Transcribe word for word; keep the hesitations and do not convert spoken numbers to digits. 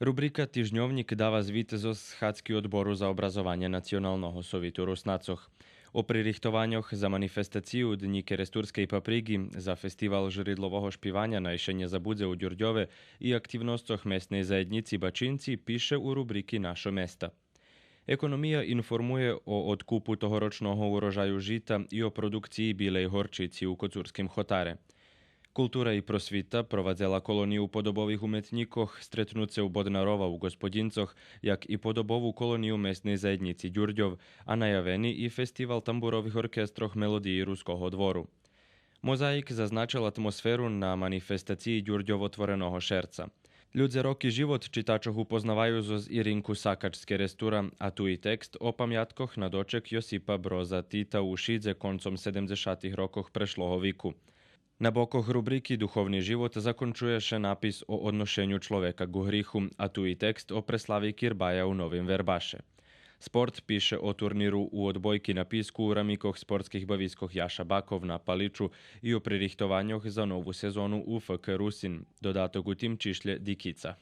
Рубрика Тижньовнїк дава звит зоз схадзки Одбору за образованє Националного совиту Руснацох. О пририхтованьох за манифестацию Днї керестурскей паприґи, за фестивал жридлового шпиваня Най ше нє забудзе у Дюрдьове и активносцох Месней заєднїци Бачинци пише у рубрики Нашо места. Економия информує о одкупу тогорочного урожаю жита и о продукциї билей горчици у Коцурским хотаре. Култура и просвита провадзела колонию подобових уметнїкох, стретнуце у Боднарова у Ґосподїнцох, як и подобову колонию Месней заєднїци Дюрдьов, а наявени и фестивал тамбурових оркестрох Мелодиї Руского двору. Мозаїк зазначел атмосферу на манифестациї Дюрдьов Отвореного шерца. Людзе, роки, живот читачох упознаваю зоз Иринку Сакач з Керестура, а ту и текст о памяткох на дочек Йосипа Броза Тита у Шидзе концом седемдзешатих рокох прешлого вику. На бокох рубрики Духовни живот закончує ше напис о одношеню чловека ґу гриху, а ту и текст о преслави кирбая у Новим Вербаше. Спорт пише о турниру у одбойки на писку у рамикох спортских бавискох Яша Баков на Паличу и о пририхтованьох за нову сезону у ФК Русин. Додаток у тим чишлє Дикица.